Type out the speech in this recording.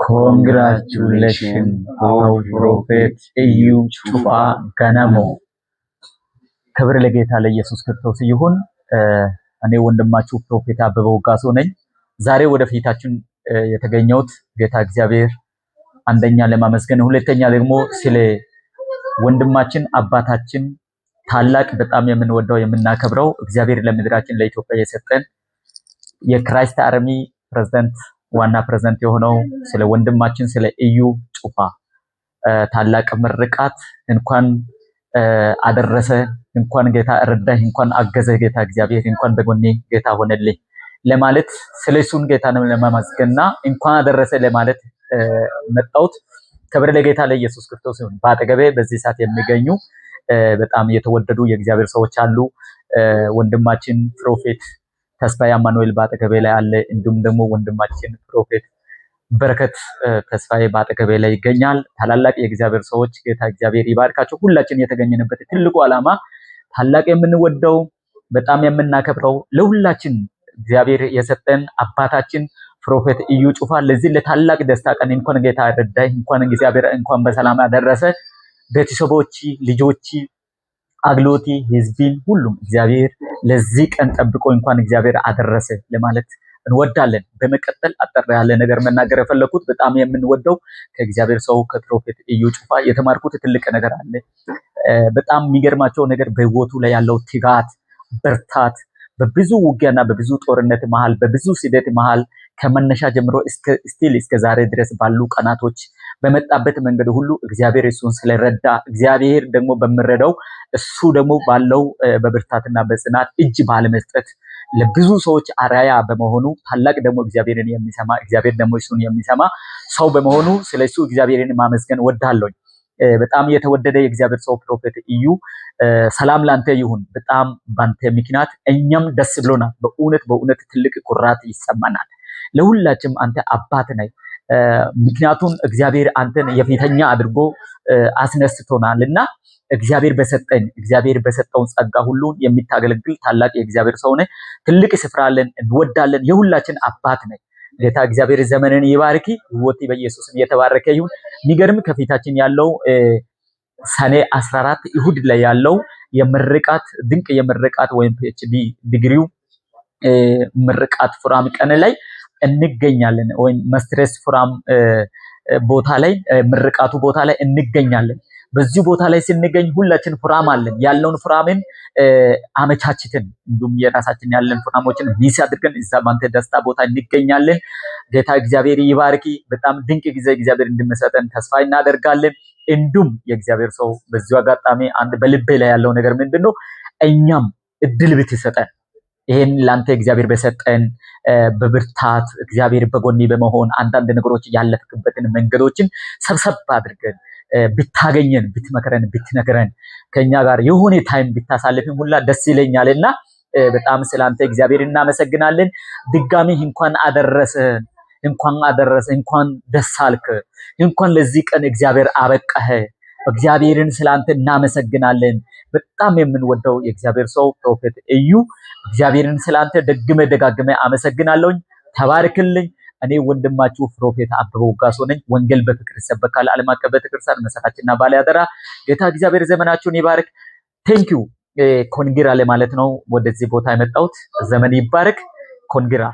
Congratulation Prophet እዩ ጩፋ ገነሞ። ክብር ለጌታ ለኢየሱስ ክርስቶስ ይሁን። እኔ ወንድማችሁ Prophet አበበ ወጋሶ ነኝ። ዛሬ ወደፊታችን የተገኘሁት ጌታ እግዚአብሔር አንደኛ ለማመስገን፣ ሁለተኛ ደግሞ ስለ ወንድማችን አባታችን ታላቅ በጣም የምንወደው የምናከብረው እግዚአብሔር ለምድራችን ለኢትዮጵያ የሰጠን የ Christ Army ፕሬዝዳንት፣ ዋና ፕሬዝዳንት የሆነው ስለ ወንድማችን ስለ እዩ ጩፋ ታላቅ ምርቃት እንኳን አደረሰ፣ እንኳን ጌታ ረዳህ፣ እንኳን አገዘ ጌታ እግዚአብሔር፣ እንኳን በጎኔ ጌታ ሆነልኝ ለማለት፣ ስለ እሱን ጌታንም ለማመስገንና እንኳን አደረሰ ለማለት መጣሁት። ክብር ለጌታ ለኢየሱስ ክርስቶስ ይሁን። በአጠገቤ በዚህ ሰዓት የሚገኙ በጣም የተወደዱ የእግዚአብሔር ሰዎች አሉ። ወንድማችን Prophet ተስፋዬ አማኑኤል በአጠገቤ ላይ አለ። እንዲሁም ደግሞ ወንድማችን Prophet በረከት ተስፋዬ በአጠገቤ ላይ ይገኛል። ታላላቅ የእግዚአብሔር ሰዎች፣ ጌታ እግዚአብሔር ይባርካቸው። ሁላችን የተገኘንበት ትልቁ ዓላማ ታላቅ የምንወደው፣ በጣም የምናከብረው፣ ለሁላችን እግዚአብሔር የሰጠን አባታችን Prophet እዩ ጩፋ ለዚህ ለታላቅ ደስታ ቀን እንኳን ጌታ ረዳህ፣ እንኳን እግዚአብሔር እንኳን በሰላም አደረሰ። ቤተሰቦች፣ ልጆች፣ አግሎቲ፣ ህዝቢን ሁሉም እግዚአብሔር ለዚህ ቀን ጠብቆ እንኳን እግዚአብሔር አደረሰ ለማለት እንወዳለን። በመቀጠል አጠር ያለ ነገር መናገር የፈለኩት በጣም የምንወደው ከእግዚአብሔር ሰው ከ Prophet እዩ ጩፋ የተማርኩት ትልቅ ነገር አለ። በጣም የሚገርማቸው ነገር በህይወቱ ላይ ያለው ትጋት፣ ብርታት፣ በብዙ ውጊያና በብዙ ጦርነት መሃል፣ በብዙ ስደት መሃል ከመነሻ ጀምሮ እስከ still እስከ ዛሬ ድረስ ባሉ ቀናቶች በመጣበት መንገድ ሁሉ እግዚአብሔር እሱን ስለረዳ፣ እግዚአብሔር ደግሞ በሚረዳው፣ እሱ ደግሞ ባለው በብርታትና በጽናት እጅ ባለመስጠት ለብዙ ሰዎች አርአያ በመሆኑ፣ ታላቅ ደግሞ እግዚአብሔርን የሚሰማ፣ እግዚአብሔር ደግሞ እሱን የሚሰማ ሰው በመሆኑ ስለ እሱ እግዚአብሔርን ማመስገን ወዳለሁኝ። በጣም የተወደደ የእግዚአብሔር ሰው Prophet እዩ፣ ሰላም ላንተ ይሁን። በጣም ባንተ ምክንያት እኛም ደስ ብሎናል። በእውነት በእውነት ትልቅ ኩራት ይሰማናል። ለሁላችንም አንተ አባት ነህ። ምክንያቱም እግዚአብሔር አንተን የፊተኛ አድርጎ አስነስቶናል እና እግዚአብሔር በሰጠን፣ እግዚአብሔር በሰጠውን ጸጋ ሁሉ የሚታገለግል ታላቅ የእግዚአብሔር ሰው ነህ። ትልቅ ስፍራ አለን፣ እንወዳለን። የሁላችን አባት ነህ። ጌታ እግዚአብሔር ዘመንን ይባርክ። ህይወት በኢየሱስም የተባረከ ይሁን። የሚገርም ከፊታችን ያለው ሰኔ 14 እሁድ ላይ ያለው የምርቃት፣ ድንቅ የምርቃት ወይም PhD ዲግሪው ምርቃት ፕሮግራም ቀን ላይ እንገኛለን ወይም ማስተርስ ፕሮግራም ቦታ ላይ፣ ምርቃቱ ቦታ ላይ እንገኛለን። በዚህ ቦታ ላይ ስንገኝ ሁላችን ፕሮግራም አለን። ያለውን ፕሮግራምን አመቻችተን እንዲሁም የራሳችን ያለን ፕሮግራሞችን miss አድርገን እዛ ባንተ ደስታ ቦታ እንገኛለን። ጌታ እግዚአብሔር ይባርክ። በጣም ድንቅ ጊዜ እግዚአብሔር እንደሚሰጠን ተስፋ እናደርጋለን። እንዲሁም የእግዚአብሔር ሰው በዚሁ አጋጣሚ አንድ በልቤ ላይ ያለው ነገር ምንድን ነው? እኛም እድል ብትሰጠን ይሄን ላንተ እግዚአብሔር በሰጠን በብርታት እግዚአብሔር በጎኔ በመሆን አንዳንድ ነገሮች ያለፍክበትን መንገዶችን ሰብሰብ አድርገን ብታገኘን፣ ብትመክረን፣ ብትነግረን፣ ከኛ ጋር የሆነ time ብታሳልፍን ሁላ ደስ ይለኛል እና በጣም ስላንተ እግዚአብሔር እናመሰግናለን። ድጋሚ እንኳን አደረሰ፣ እንኳን አደረሰ፣ እንኳን ደስ አልክ፣ እንኳን ለዚህ ቀን እግዚአብሔር አበቃህ። እግዚአብሔርን ስላንተ እናመሰግናለን። በጣም የምንወደው የእግዚአብሔር ሰው Prophet እዩ፣ እግዚአብሔርን ስላንተ ደግሜ ደጋግሜ አመሰግናለሁኝ። ተባርክልኝ። እኔ ወንድማችሁ Prophet አበበ ወጋሶ ነኝ። ወንጌል በፍቅር ይሰበካል ዓለም አቀፍ ቤተክርስቲያን መስራችና ባለአደራ። ጌታ እግዚአብሔር ዘመናችሁን ይባርክ። Thank you፣ congra ለማለት ነው ወደዚህ ቦታ የመጣሁት። ዘመን ይባረክ። Congra።